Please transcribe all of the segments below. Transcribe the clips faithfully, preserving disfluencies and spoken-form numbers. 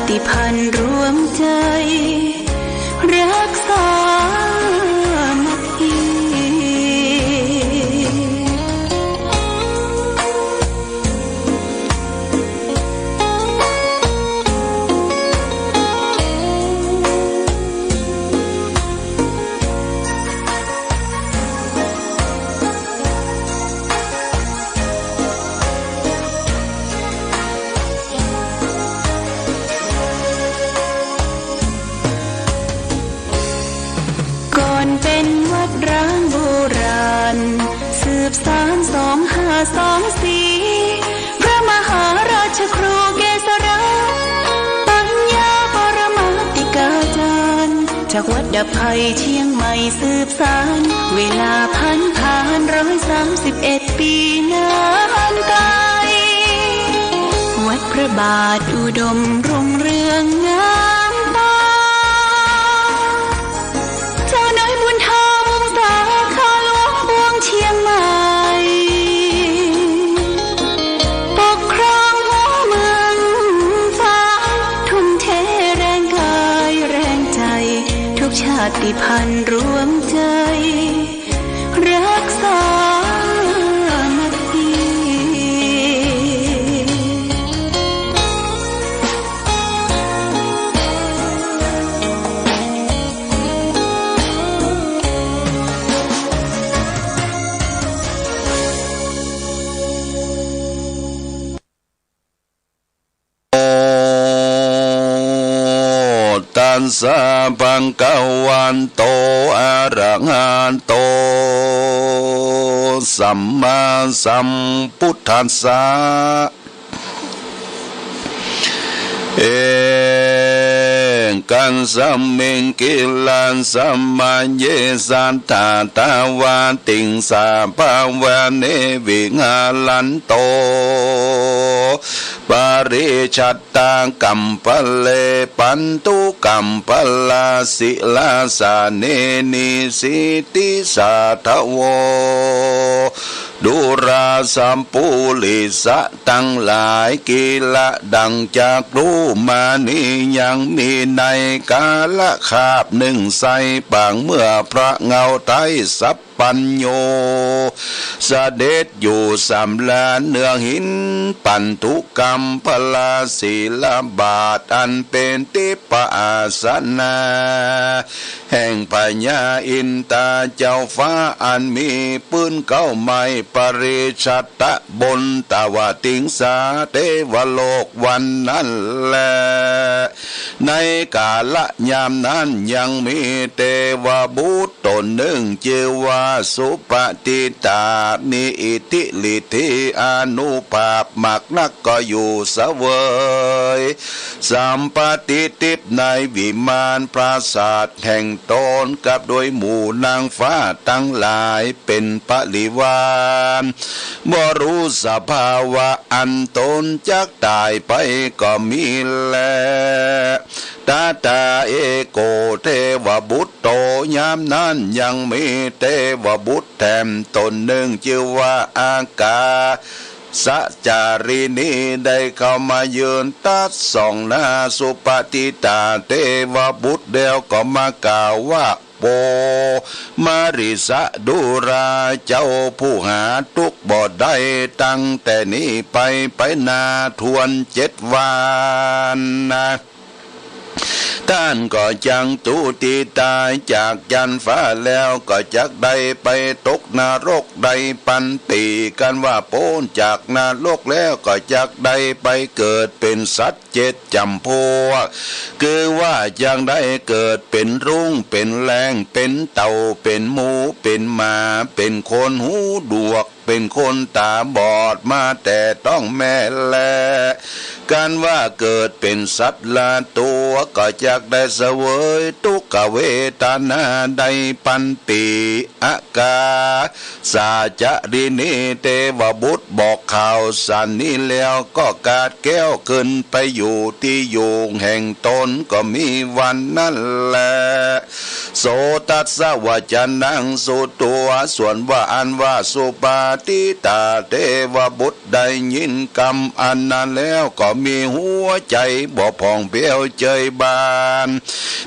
ติพันธ์รวมใจ๋ รักสามัคคี ก่อนเป๋นวัดร้างโบราณ สืบสานสองห้าสองสี่ พระมหาราชครูเกษรา ปัญญาปรมาติกาจารย์ จากวัดดับภัยเจียงใหม่สืบสาน เวลาผันผานร้อยสามสิบเอ็ดปี๋นานไก๋ วัดพระบาทอุดมรุ่งเรืองงามต๋า เจ้านายบุญธรรมสาขาหลวงปวงเจียงใหม่ ปกครองหัวเมืองฟ้า ทุ่มเทแรงกายแรงใจ๋ ทุกชาติพันธุ์รวมใจ๋ รักสามัคคี ตัสสะ ภะคะวะโต อะระหะโต สัมมาสัมพุทธัสสะ เอกัสมิง กิลสมะเย สัตถาทา วาติงสา ภะวะเน วิหะรันโต ปะริชตตากัมภะเล ปันธุกัมภะลา ศิลาสะเน นิสิติสาทะโว ดูราสะปุริสะตังหลาย กิละดังจักขุมานี ยังมีในกาละคาบนึ่งไส้ปางเมื่อพระเงาไท้สัพ พัญญู เสด็จอยู่สำราญเนื้อหิน ปันธุกัมภะลา ศิลาบาทอันเป๋นทิพย์อาสนะ แห่งพญาอินทาเจ้าฟ้า อันมีปื๊นเก๊าไม้ปริชตตะบนตวติงสาเทวโลกวันนั้นแล ในกาละยามนั้นยังมีเทวบุตรต๋นนึ่งจื้อว่าสุปฏิตา มีอิทธิฤทธิอานุภาพมากนัก ก็อยู่เสวยสัมปติทิพย์ในวิมานปราสาทแห่งต๋น กับด้วยหมู่นางฟ้าตังหลายเป๋นปริวาร บ่ฮู้สภาวะอันต๋นจักต๋ายไปก็มีแล ตถา เอโก เทวบุตโต ยามนั้นยังมีเทวบุตรแถมต๋นนึ่งจื้อว่าอากาสจาริณี ได้เข้ามายืนตัดส่องหน้าสุปฏิตาเทวบุตรแล้วก็มากล่าวว่า โพมะริสะดูรา เจ้าผู้หาทุกข์บ่ได้ ตั้งแต่นี้ไป ไปนาทวนเจ็ดวันนะ ต้านก็จักตุติตายจากจั๊นฟ้าแล้ว ก็จักได้ไปตกนรกได้ปันปี กันว่าป๊นจากนรกแล้วก็จักได้ไปเกิดเป๋นสัตว์ เจ็ดจ๋ำพวก คือว่าจักได้เกิดเป๋นรุ้ง เป๋นแรง เป๋นเต่า เป๋นหมู เป๋นหมา เป๋นคนหูหนวก เป๋นคนต๋าบอดมาแต่ต๊องแม่แล กันว่าเกิดเป๋นสัตว์ละตั๋ว ก็จักได้เสวยทุกขเวทนาได้ปันปี อากา สาจาริณี เทวบุตรบอกข่าวสันนี้แล้ว ก็กาดแก้วขึ้นไปอยู่ตี้อยู่แห่งต๋น ก็มีวันนั้นแล โสตัสสะวจนังสุตัว ส่วนว่าอันว่าสุปฏิตาเทวบุตรได้ยินกำอันนั้นแล้ว ก็ มีหัวใจ๋บ่ผ่องแผ้วเจิ่งบาน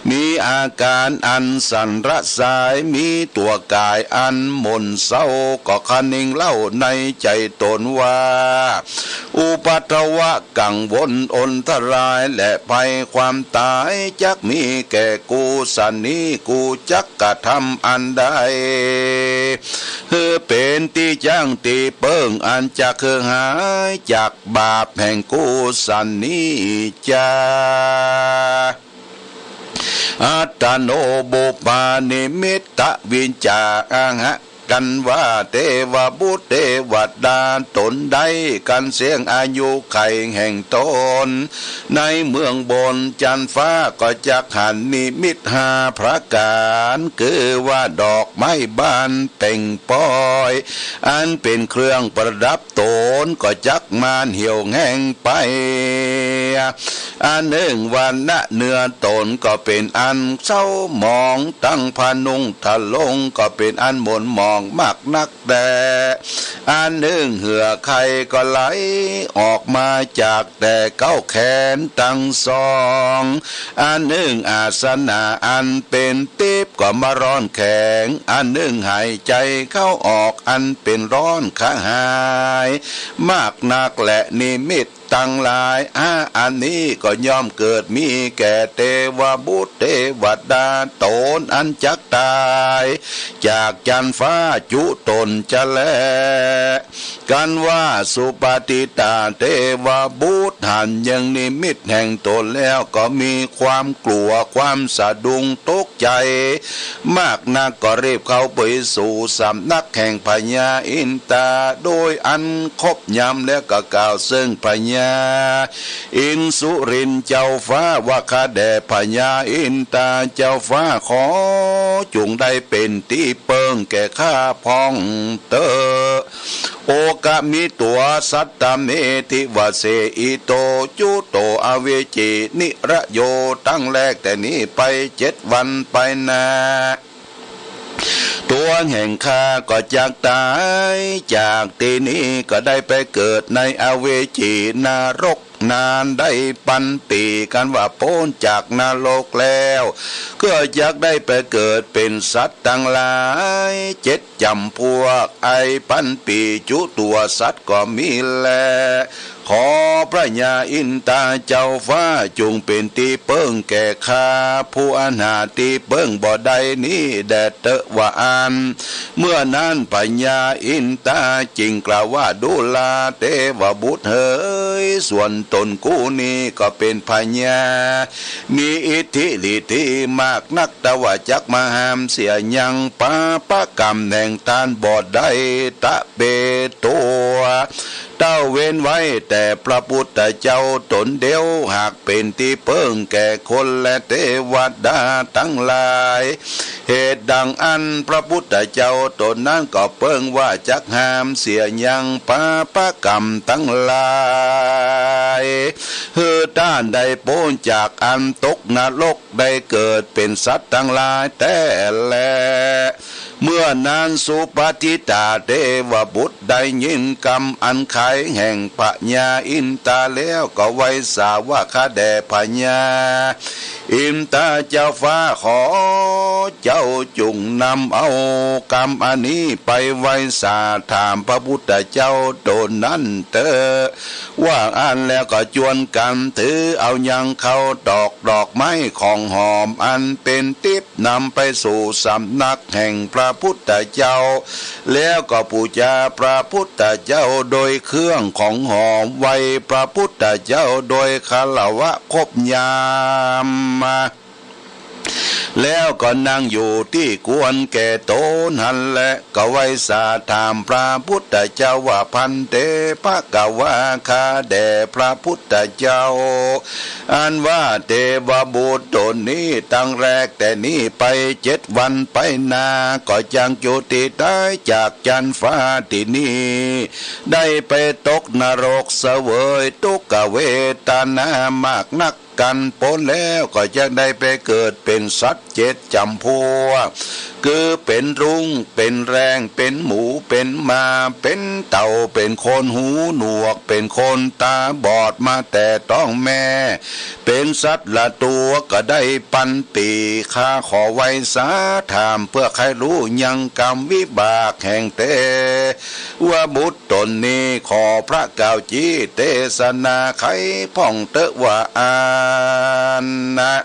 มีอาก๋านอันสั่นระสาย มีตั๋วก๋ายอันหม่นเศร้า ก็คะนึงเล่าในใจ๋ต๋นว่า อุปัทวะกังวลอันตราย และภัยความต๋าย จักมีแก่กูสันนี้ กูจักกระทำอันใด หื้อเป๋นตี้จั้งตี้เปิ้ง อันจักหื้อหายจากบาปแห่งกูสันนี้จา อัตตโน ปุพพานิมิตตวิจจาหะ กันว่า เตวบุตรเตวดาต๋นใด กั๋นเสี้ยงอายุขัยแห่งต๋น ในเมืองบนจั๊นฟ้า ก็จักหันนิมิตห้าประก๋าน คือว่าดอกไม้บานเป่งปอย อันเป๋นเครื่องประดับต๋น ก็จักมานเหี่ยวแห้งไป อันนึ่ง วรรณะเนื้อต๋นก็เป๋นอันเศร้าหมอง ตังผ้านุ่งทรงก็เป๋นอันหม่นหมองมากนักแต๊ อันนึ่ง เหื่อไขก็ไหลออกมาจากแต่เก๊าแขนตังสอง อันนึ่ง อาสนะอันเป๋นติ๊บก็มาร้อนแข็ง อันนึ่ง หายใจ๋เข้าออกอันเป๋นร้อนคะหายมากนัก และนิมิตตังหลายห้าอันนี้ก็ย่อมเกิดมีแก่เตวบุตรเตวดาต๋นอันจักต๋ายจากจั๊นฟ้าจุตนจะแล กันว่า สุปฏิตาเตวบุตรหันยังนิมิตแห่งต๋นแล้วก็มีความกลัวความสะดุ้งตกใจ๋มากนัก ก็รีบเข้าไปสู่สำนักแห่งพญาอินตา โดยอันครบยามแล้วก็กล่าวเซิ่งพญาอินสุรินทร์เจ้าฟ้าว่า ข้าแด่พญาอินตาเจ้าฟ้า ขอจุ่งได้เป๋นตี้เปิ้งแก่ข้าพ่องเต๊อะ โอกมิโต สัตตเม ทิวเส อิโต จุโต อเวจี นิระโย ตั้งแรกแต่นี้ไปเจ็ดวันไปหน้า ตั๋วแห่งข้าก็จักต๋ายจากตี้นี้ ก็ได้ไปเกิดในอเวจีนรก นานได้ปันปี๋ กันว่าป๊นจากนรกแล้ว ก็จักได้ไปเกิดเป๋นสัตว์ตังหลายเจ็ดจ๋ำพวก อันปันปี๋จุตั๋วสัตว์ก็มีแล ขอพญาอินตาเจ้าฟ้าจุ่งเป๋นตี้เปิ้งแก่ข้า ผู้อันหาตี้เปิ้งบ่ได้นี้แด่เต๊อะ ว่าอั้น เมื่อนั้นพญาอินตาจึงกล่าวว่า ดูราเตวบุตรเหย ส่วนต๋นกูนี้ก็เป๋นพญา มีอิทธิฤทธิมากนัก แต่ว่าจักมาห้ามเสียยังปาปกรรมแห่งต้านบ่ได้ตะเปตัว เต้าเว้นไว้แต่พระพุทธเจ้าต๋นเดียว หากเป๋นตี้เปิ้งแก่คนและเตวดาตังหลาย เหตุดังอั้นพระพุทธเจ้าต๋นนั้นก็เปิ้งว่าจักห้ามเสียยังปาปกรรมตังหลาย หื้อต้านได้ป๊นจากอันตกนรก ได้เกิดเป๋นสัตว์ตังหลายแต๊แล เมื่อนั้นสุปฏิตาเตวบุตรได้ยินกำอันไขแห่งพญาอินตาแล้ว ก็ไหว้สาว่า ข้าแด่พญาอินตาเจ้าฟ้า ขอเจ้าจุ่งนำเอากำอันนี้ไปไหว้สาถามพระพุทธเจ้าต๋นนั้นเต๊อะ ว่าอั้นแล้วก็จวนกั๋นถือเอายังข้าวตอกดอกไม้ของหอมอันเป๋นติ๊บ นำไปสู่สำนักแห่งพระพุทธเจ้า แล้วก็ปู๋จาพระพุทธเจ้าโดยเครื่องของหอม ไหว้พระพุทธเจ้าโดยคารวะครบยาม แล้วก็นั่งอยู่ตี้ควรแก่ต๋นหั้นแล ก็ไหว้สาถามพระพุทธเจ้าว่า ภันเต ภะคะวา ข้าแด่พระพุทธเจ้า อันว่าเตวบุตรต๋นนี้ตั้งแรกแต่นี้ไปเจ็ดวันไปหน้า ก็จักจุติต๋ายจากจั๊นฟ้าตี้นี้ ได้ไปตกนรกเสวยตุ๊กขเวทนามากนัก กั๋นป๊นแล้วก็จักได้ไปเกิดเป๋นสัตว์เจ็ดจ๋ำพวก คือเป๋นรุ้ง เป๋นแรง เป๋นหมู เป๋นม้า เป๋นเต่า เป๋นคนหูหนวก เป๋นคนต๋าบอดมาแต่ต๊องแม่ เป๋นสัตว์ละตั๋วก็ได้ปันปี ข้าขอไหว้สาถามเปื้อใค่ฮู้ยังกรรมวิบากแห่งเตวบุตรต๋นนี้ ขอพระกล่าวจี้เตสนาไขพ่องเต๊อะว่าอั้นนะ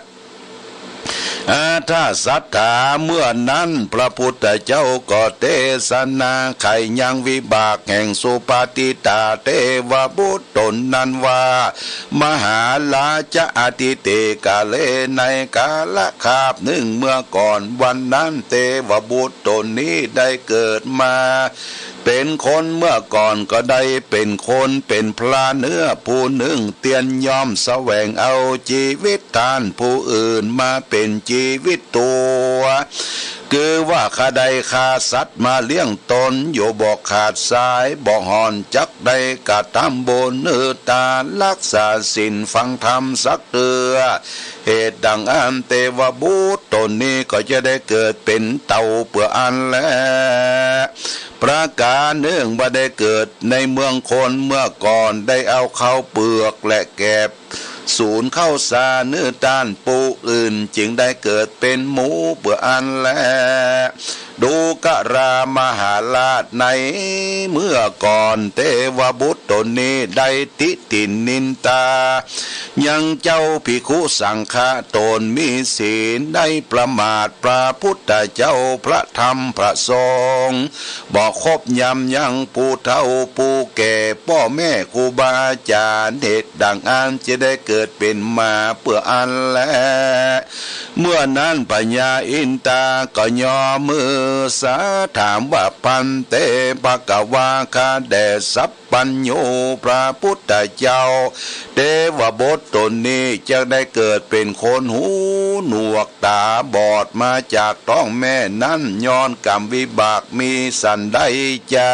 อา ถ้าสัตถา เมื่อนั้นพระพุทธเจ้าก็เตสนาไขยังวิบากแห่งสุปฏิตาเตวบุตรต๋นนั้นว่า มหาราชะ อทิเต กาเล ในกาลคาบนึ่งเมื่อก่อน วันนั้นเตวบุตรต๋นนี้ได้เกิดมา เป๋นคนเมื่อก่อนก็ได้เป๋นคน เป๋นพราหมณ์เนื้อผู้นึ่ง เตียนย่อมแสวงเอาจีวิตต้านผู้อื่นมาเป๋นจีวิตตั๋ว คือว่าข้าได้ฆ่าสัตว์มาเลี้ยงต๋นอยู่ บ่ขาดสายบ่ห่อน จักได้กระทำบุญหื้อตาน รักษาศีลฟังธรรมสักเตื้อ เหตุดังอั้นเตวบุตรต๋นนี้ก็จะได้เกิดเป๋นเต่าเปื้ออั้นแล ประก๋านนึ่งบ่ได้เกิดในเมืองคนเมื่อก่อน ได้เอาข้าวเปือกและแกบสูนข้าวสารหื้อต้านผู้อื่น จึงได้เกิดเป๋นหมูเปื้ออั้นแล ดูกรามหาราช ในเมื่อก่อนเตวบุตรต๋นนี้ได้ติถินนินทายังเจ้าภิกขุสังฆะ ต๋นมีศีลได้ประมาทพระพุทธเจ้า พระธรรมพระสงฆ์ บ่คบยำยังผู้เฒ่าผู้แก่ ป้อแม่ครูบาอาจ๋ารย์ เหตุดังอั้นจะได้เกิดเป๋นหมาเปื้ออั้นแล เมื่อนั้นพญาอินทาก็ย่อมหื้อสาถามว่า ภันเต ภะคะวา ข้าแด่สัพพัญญูพระพุทธเจ้า เตวบุตรต๋นนี้จะได้เกิดเป๋นคนหูหนวกต๋าบอดมาจากต๊องแม่นั้น ย้อนกรรมวิบากมีสันใดจา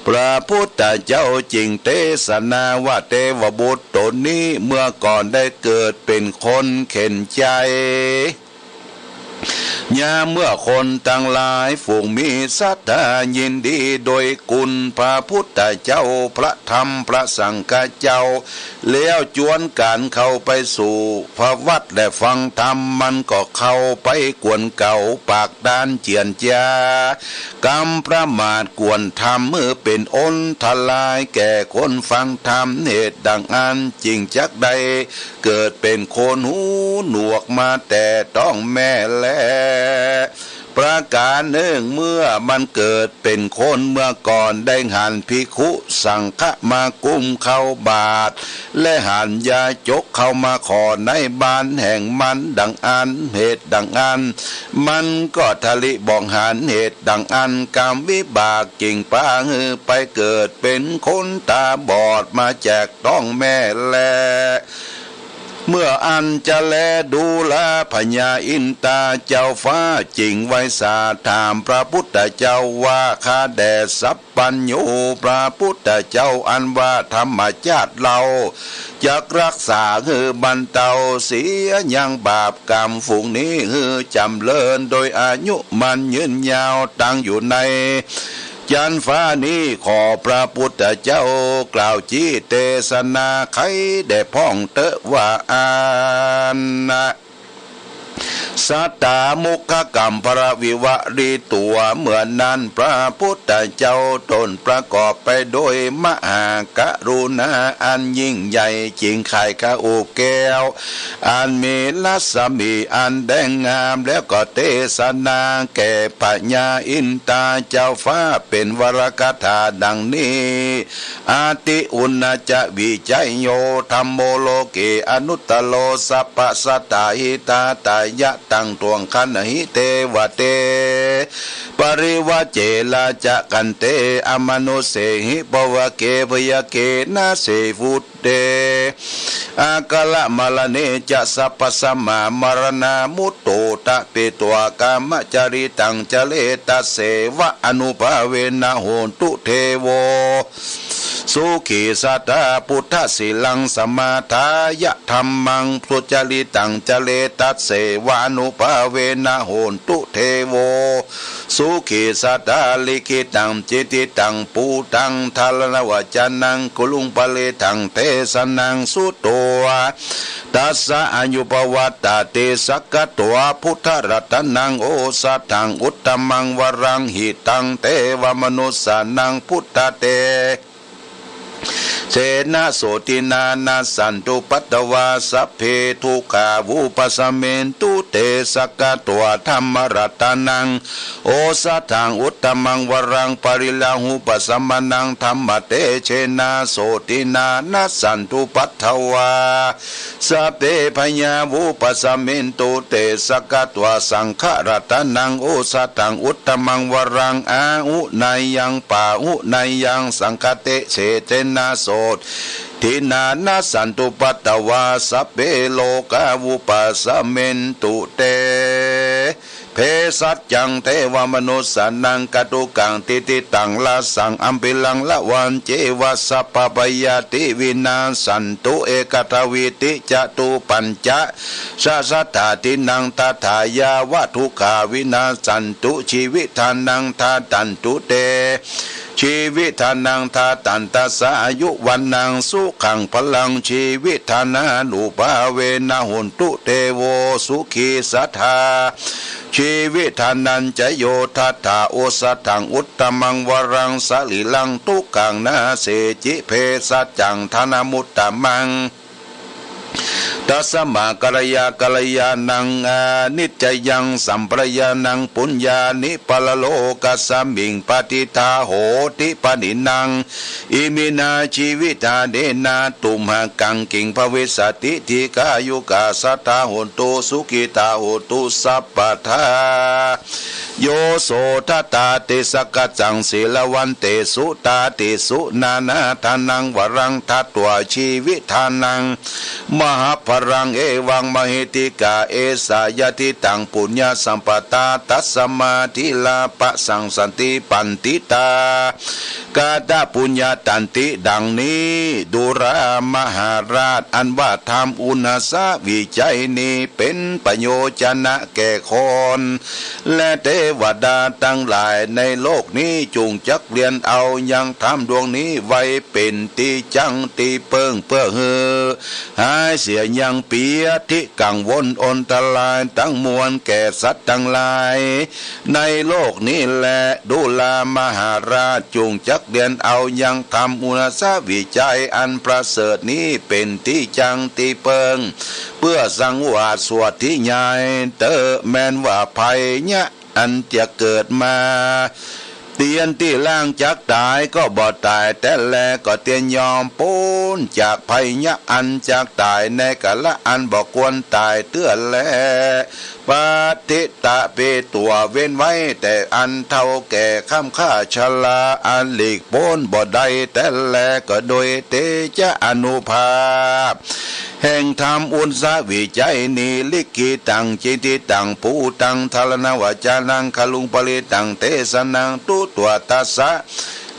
พระพุทธเจ้าจึงเตสนาว่า เตวบุตรต๋นนี้เมื่อก่อนได้เกิดเป๋นคนเข็ญใจ๋ ยามเมื่อคนตังหลายฝูงมีศรัทธายินดีโดยคุณพระพุทธเจ้า พระธรรม พระสังฆเจ้า แล้วจวนกั๋นเข้าไปสู่พระวัตรและฟังธรรม มันก็เข้าไปกวนเก๋าปากดานเจียรจา กำประมาทกวนธรรม หื้อเป๋นอันตรายแก่คนฟังธรรม เหตุดังอั้นจึงจักได้เกิดเป๋นคนหูหนวกมาแต่ต๊องแม่แล ประก๋านนึ่งเมื่อมันเกิดเป๋นคนเมื่อก่อน ได้หันภิกขุสังฆะมากุมข้าวบาตร และหันยาจกเข้ามาขอในบ้านแห่งมันดังอั้น เหตุดังอั้น มันก็ทะลิบ่องหัน เหตุดังอั้นกรรมวิบากจึงปาหื้อไปเกิดเป๋นคนต๋าบอดมาจากต๊องแม่แล เมื่ออั้นจะแลดูราพญาอินทาเจ้าฟ้าจึงไหว้สาถามพระพุทธเจ้าว่า ข้าแด่สัพพัญญูพระพุทธเจ้า อันว่าธรรมชาติเฮาจักรักษาหื้อบรรเตาเสียยังบาปกรรมฝูงนี้หื้อจ๋ำเริญโดยอายุมั่นยืนยาวตั้งอยู่ใน จั๊นฟ้านี้ ขอพระพุทธเจ้ากล่าวจี้เตสนาไขแด่พ่องเต๊อะว่าอั้นนะ สัตตามุขกัมภรวิวริตัว เมื่อนั้นพระพุทธเจ้าต๋นประกอบไปโดยมหากรุณาอันยิ่งใหญ่ จึงไขข้าอุแก้ว อันมีรัศมีอันแดงงาม แล้วก็เตสนาแก่พญาอินทาเจ้าฟ้าเป๋นวรคาถาดังนี้ อติอุณาจะวิจัยโย ธัมโมโลเกอนุตตโร สัพพะสัตตาหิตาตายะ ตังตวงคันหิเตวะเต ปริวะเจราจะกันเต อมนุสเสหิ ปวะเก พยะเกนะ เสวุต เต อาคะละมะระเนจะ สัพพะสมามะระนามุตโต ตะเปตวากามะจาริตัง จะเรตะเสวะอนุภาเวนะ โหนตุเทโว ส สุขีสัตถา พุทธะสีลัง สมาทายะ ธัมมัง สุจริตัง จเร ตัสเสวานุภาเวนะ โหนตุ เทโว สุขีสัตถา ลิขิตัง จิตติตัง ปุทธัง ธารณวจนัง กุรุง ปริตถัง เทสนัง สุโต ตัสสะ อายุ ปวัตตะติ สักขะตวา พุทธะรัตนัง โอสะถัง อุตตะมัง วรัง หิตัง เตวะมนุสสานัง พุทธะเต เสนะ โสตินา นัสสันตุ ปัตตวา สัพเพ ทุกขา วุปัสสะเมนตุ เต สักขะตวา ธัมมะรัตนัง โอสะถัง อุตตะมัง วรัง ปริลาหุปัสสะมะนัง ธัมมะเตเชนะ โสตินา นัสสันตุ ปัตตวา สัพเพ พยา วุปัสสะเมนตุ เต สักขะตวา สังฆะรัตนัง โอสะถัง อุตตะมัง วรัง อาหุเนยยัง ปาหุเนยยัง สังฆะเตเชนะ โสตินา นัสสันตุ ปัตตวา สัพเพ โรกา วุปัสสะเมนตุ เต เภสัชชัง เตวะมนุสสานัง กัตถุกกัง ทิฏฐิตัง รสสัง อัมภิรัง ละวัญเจวะ สัพพะพยาธิ วินาสสันตุ เอกัทวีติ จะตุปัญจะ ชะสัตถาทินัง ตถา ยาวะ ทุกขา วินาสสันตุ ชีวิตานัง ทาตันตุ เต ชีวิตานัง ทาตันตัสสะ อายุ วัณณัง สุขัง พะลัง ชีวิตานานุภาเวนะ โหนตุ เทโว สุขีสัตถา ชีวิตานัญจโย ทัตถา โอสะถัง อุตตะมัง วรัง สะรีรัง ทุกขัง นาสเสจิ เภสัชชัง ทานะมุตตะมัง ตัสมา กัลยา กัลยาณัง อา นิจยัง สัมปะญาณัง ปุญญานิ ปะระโลกัสสะมิง ปะทิฏฐา โหติ ปะหนินนัง อิมินา ชีวิตาเนนะ ตุมหะกัง กิง ภะวิสสะติ ดีฆายุกา สัตถา โหนตุ สุขิตา โหนตุ สัพพะทา โย โส ทัตตาติ สักขะจัง สีลาวันเตสุ ตาติสุ นานาทานัง วรัง ทัตถา ชีวิตานัง มหะพะลัง เอวัง มะหิทธิกา เอสา ยะทิตัง ปุญญะสัมปะทา ตัสมา ทีรา ปะสังสันติ ปันทิตา กาตะปุญญะตันติ ดังนี้ ดูรา มหาราช อันว่าธรรมอุณาสวิจัยนี้ เป๋นประโยชนะแก่คน และเตวดาตังหลายในโลกนี้ จุ่งจักเรียนเอายังธรรมดวงนี้ ไว้เป๋นตี้จั้งตี้เปิ้ง เปื้อหื้อหายเสียยังเปีย ตี้กังวลอนตรายตังมวลแก่สัตว์ตังหลาย ในโลกนี้แล ดูรา มหาราช จุ่งจักเรียนเอายังธรรมอุณาสวิจัยอันประเสริฐนี้ เป๋นตี้จั้งตี้เปิ้ง เปื้อสังวาสสวัสธิญาณเต๊อะ แม้นว่าภัยเยียะอันจะเกิดมา เตียนตี้ล่างจักต๋ายก็บ่ต๋ายแต๊แล ก็เตียนยอมป๊นจากภัยเยียะอันจักต๋าย ในกาละอันบ่ควรต๋ายเตื้อแล ปะทิตะ เป๋นตั๋วเว้นไว้ แต่อันเฒ่าแก่คร่ำคร้าชรา อันหลีกป๊นบ่ได้แต๊แล ก็โดยเตจะอานุภาพ แห่งธรรมอุณาสวิจัยนี้ ลิขิตัง จิตติตัง ปุทธัง ธารณวจนัง คารุง ปริตถัง เทสนัง สุโต ตัสสะ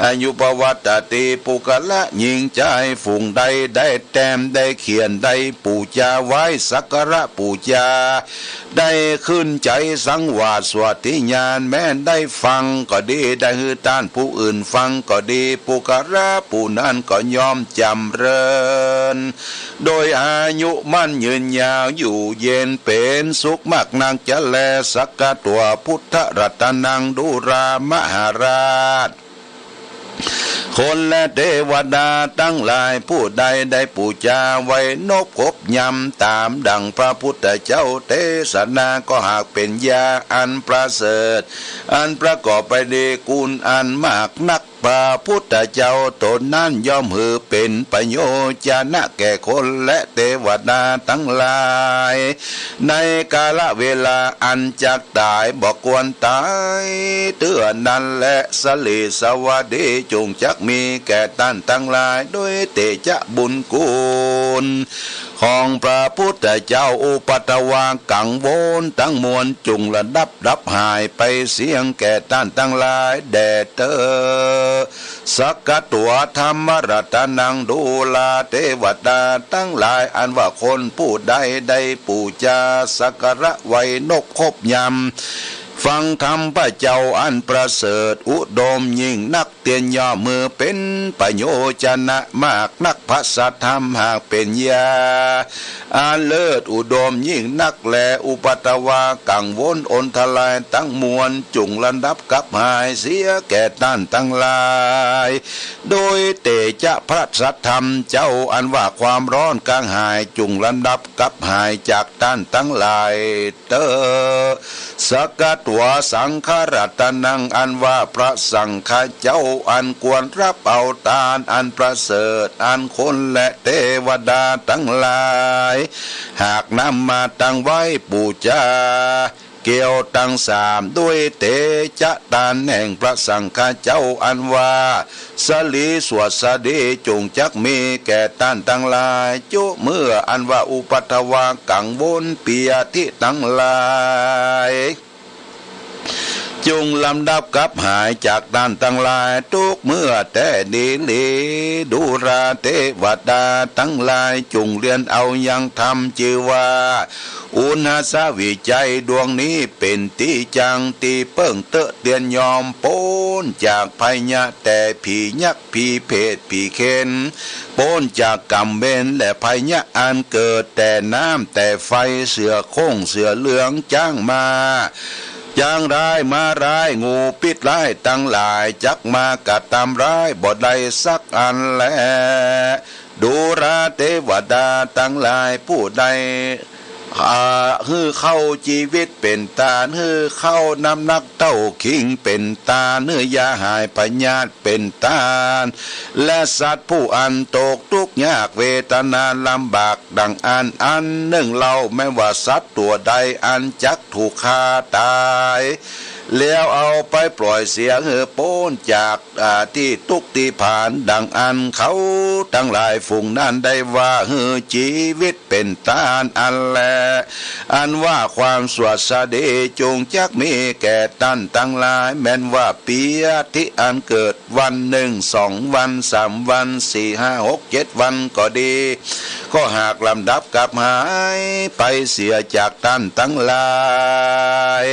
อายุ ปวัตตะติ ปุคคละ ญิงจายฝูงใด ได้แต้ม ได้เขียน ได้ปู๋จาไหว้ สักการะปู๋จา ได้ขึ้นใจ๋สังวาสสวัสธิญาณ แม้นได้ฟังก็ดี ได้หื้อต้านผู้อื่นฟังก็ดี ปุคคละผู้นั้นก็ย่อมจ๋ำเริญ โดยอายุมั่นยืนยาวอยู่เย็นเป๋นสุขมากนักจะแล สักขะตวา พุทธะรัตนัง ดูรา มหาราช คนและเตวดาตังหลาย ผู้ใดได้ปู๋จาไหว้นบครบยำ ต๋ามดั่งพระพุทธเจ้าเตสนา ก็หากเป๋นยาอันประเสริฐ อันประกอบไปดีคุณอันมากนัก พระพุทธเจ้าต๋นนั้นย่อมหื้อเป๋นประโยชนะแก่คนและเตวดาตังหลาย ในกาละเวลาอันจักต๋าย บ่ควรต๋ายเตื้อนั้นแล สะหลีสวัสดีจุ่งจักมีแก่ต้านตังหลาย โดยเตจะบุญคุณของพระพุทธเจ้า อุปัทวะกังวลตังมวลจุ่งละดับดับหายไปเสี้ยงแก่ต้านตังหลายแด่เต๊อะ สักขะตวา ธัมมะรัตนัง ดูราเตวตาตังหลาย อันว่าคนผู้ใดได้ปู๋จาสักการะไหว้นบครบยำ ฟังธรรมพระเจ้าอันประเสริฐ อุดมยิ่งนัก เตียนย่อมหื้อเป๋นประโยชนะมากนัก พระสัทธรรมหากเป๋นยา อันเลิศอุดมยิ่งนักแล อุปัทวะกังวลอันตรายตังมวล จุ่งลำดับกับหายเสียแก่ต้านตังหลาย โดยเตจะพระสัทธรรมเจ้า อันว่าความร้อนกระหาย จุ่งลำดับกับหายจากต้านตังหลายเต๊อะ สักขะตวา สังฆะรัตนัง อันว่าพระสังฆะเจ้า อันควรฮับเอาตานอันประเสริฐ อันคนและเตวดาตังหลาย หากนำมาตั้งไว้ปู๋จา เกี่ยวตังสาม โดยเตจะตานแห่งพระสังฆะเจ้า อันว่าสลีสวัสดี จุ่งจักมีแก่ต้านตังหลาย จุเมื่อ อันว่าอุปัทวะกังวลเปียธิตังหลาย จุ่งลำดับกับหายจากต้านตังหลาย ตุ๊กเมื่อแต๊ดีหลี ดูราเตวดาตังหลาย จุ่งเรียนเอายังธรรมจื้อว่า อุณหสวิจัยดวงนี้เป๋นตี้จั้งตี้เปิ้งเต๊อะ เตียนย่อมป๊นจากภัยยะแต่ผียักษ์ ผีเปรต ผีเฆ็น ป๊นจากก๋รรมเวรและภัยยะอันเกิดแต่น้ำแต่ไฟ เสือโคร่ง เสือเหลือง จ๊างม้า จ๊างร้าย ม้าร้าย งูพิษร้ายตังหลาย จักมากระตำร้ายบ่ได้สักอันแล ดูราเตวดาตังหลาย ผู้ใด อ่า หื้อเข้าจีวิตเป๋นตาน หื้อเข้าน้ำหนักเต้าคิงเป๋นตาน หื้อยาหายพยาธิเป๋นตาน และสัตว์ผู้อันตกตุ๊กข์ยากเวทนาลำบากดั่งอั้นอันนึ่งเล่า แม้ว่าสัตว์ตั๋วใดอันจักถูกฆ่าต๋าย แล้วเอาไปปล่อยเสียหื้อป๊นจาก อ่า ตี้ตุ๊กข์ตี้ผานดั่งอั้น เขาตังหลายฝูงนั้นได้ว่าหื้อจีวิตเป๋นตานอันแล อันว่าความสวัสดีจุ่งจักมีแก่ต้านตังหลาย แม้นว่าเปียธิอันเกิดวันนึ่ง สองวัน สามวัน สี่ ห้า หก เจ็ดวันก็ดี ก็หากลำดับกับหายไปเสียจากต้านตังหลาย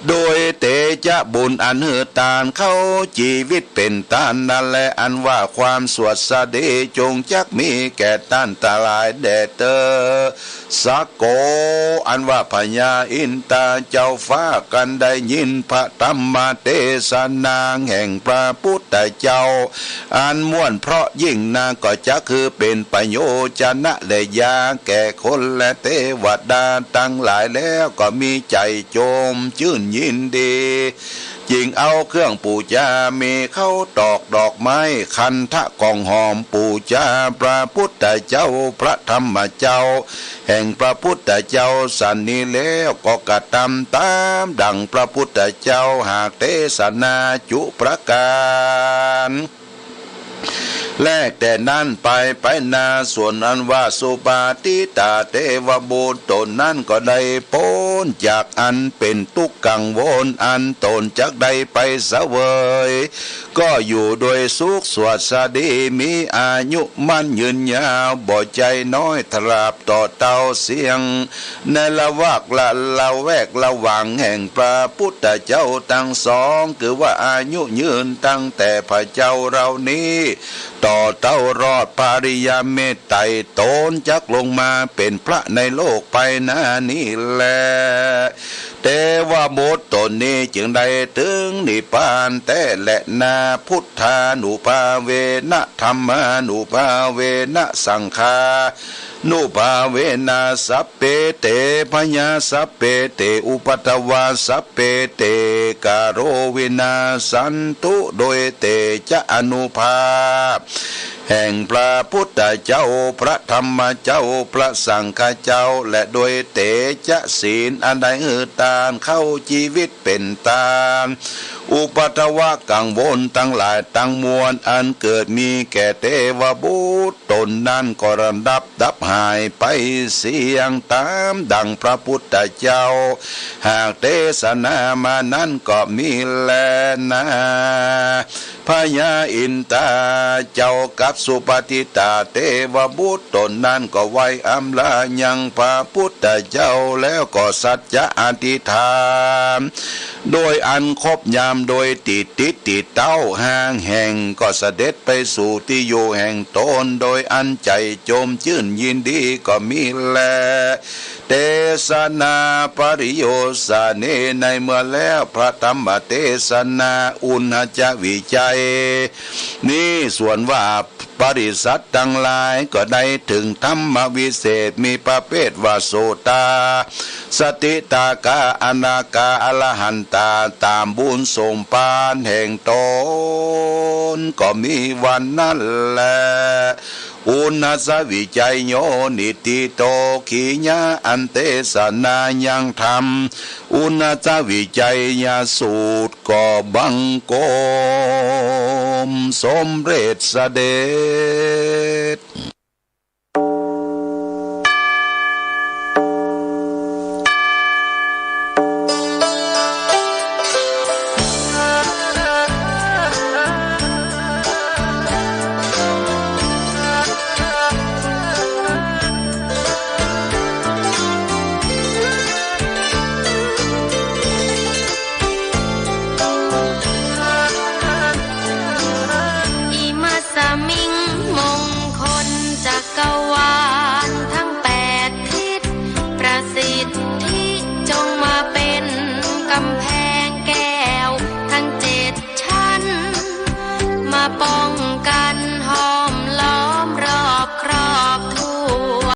โดยเตจะบุญอันหื้อตานเข้าจีวิตเป๋นตานนั้นแล อันว่าความสวัสดีจุ่งจักมีแก่ต้านตังหลายแด่เต๊อะ สะโก อันว่าพญาอินทาเจ้าฟ้า กันได้ยินพระธรรมเตสนาแห่งพระพุทธเจ้า อันม่วนเพราะยิ่งนัก ก็จักหื้อเป๋นประโยชนะและยาแก่คนและเตวดาตังหลายแล้ว ก็มีใจ๋โจมจื้นยินดี จึงเอาเครื่องปู๋จา มีข้าวตอก ดอกไม้ คันธะ ของหอม ปู๋จาพระพุทธเจ้า พระธรรมเจ้า แห่งพระพุทธเจ้าสันนี้แล้ว ก็กระตำต๋ามดั่งพระพุทธเจ้าหากเตสนาจุประก๋าน แลแต่นั้นไป ไปหน้า ส่วนอันว่าสุปาทิตาเตวบุตรต๋นนั้นก็ได้ป๊นจากอันเป๋นตุ๊กข์กังวลอันต๋นจักได้ไปเสวย ก็อยู่โดยสุขสวัสดี มีอายุมั่นยืนยาว บ่ใจ้น้อย ตราบต่อเต้าเสี้ยง ในละวักละ ละแวกละหว่างแห่งพระพุทธเจ้าตังสอง คือว่าอายุยืนตั้งแต่พระเจ้าเหล่านี้ ต่อเต้ารอดพระอริยเมตไตร ต๋นจักลงมาเป๋นพระในโลกไปหน้านี้แล เตวบุตรต๋นนี้จึงได้เถิงนิพพานแต๊แลนา พุทธานุภาเวนะ ธัมมานุภาเวนะ สังฆา นุภาเวนะ สัพเพเตพยา สัพเพเตอุปัทวา สัพเพเตกะโรวินาสสันตุ โดยเตจะอานุภาพแห่งพระพุทธเจ้า พระธรรมเจ้า พระสังฆเจ้า และโดยเตจะศีลอันได้หื้อตานเข้าจีวิตเป๋นตาน อุปัทวะกังวลตังหลายตังมวลอันเกิดมีแก่เตวบุตรต๋นนั้นก็ระดับดับหายไปเสี้ยงต๋ามดั่งพระพุทธเจ้าหากเตสนามานั้นก็มีแลนา พญาอินทราเจ้ากับสุปฏิตาเตวบุตรต๋นนั้นก็ไหว้อำลายังพระปุทธเจ้า แล้วก็สัจจะอธิษฐาน โดยอันครบยาม โดยตี้ติดตี้เต้าห้าแห่ง ก็เสด็จไปสู่ตี้อยู่แห่งต๋น โดยอันใจ๋โจมจื้นยินดีก็มีแล เตสนาปริโยสเน ในเมื่อแล้วพระธรรมเตสนา อุณหจวิจัย นี้ส่วนว่าปริษัทตังหลายก็ได้เถิงธรรมวิเศษ มีประเภทว่าโสตา สติตาคา อนาคา อรหันตา ต๋ามบุญสมภารแห่งต๋น ก็มีวันนั้นแล อุณหจวิจัยโย นิฏฐิโต ขีญา อันเตสนายังธรรม อุณหจวิจัยยสูตร ก็บังคมสมเร็จเสด็จ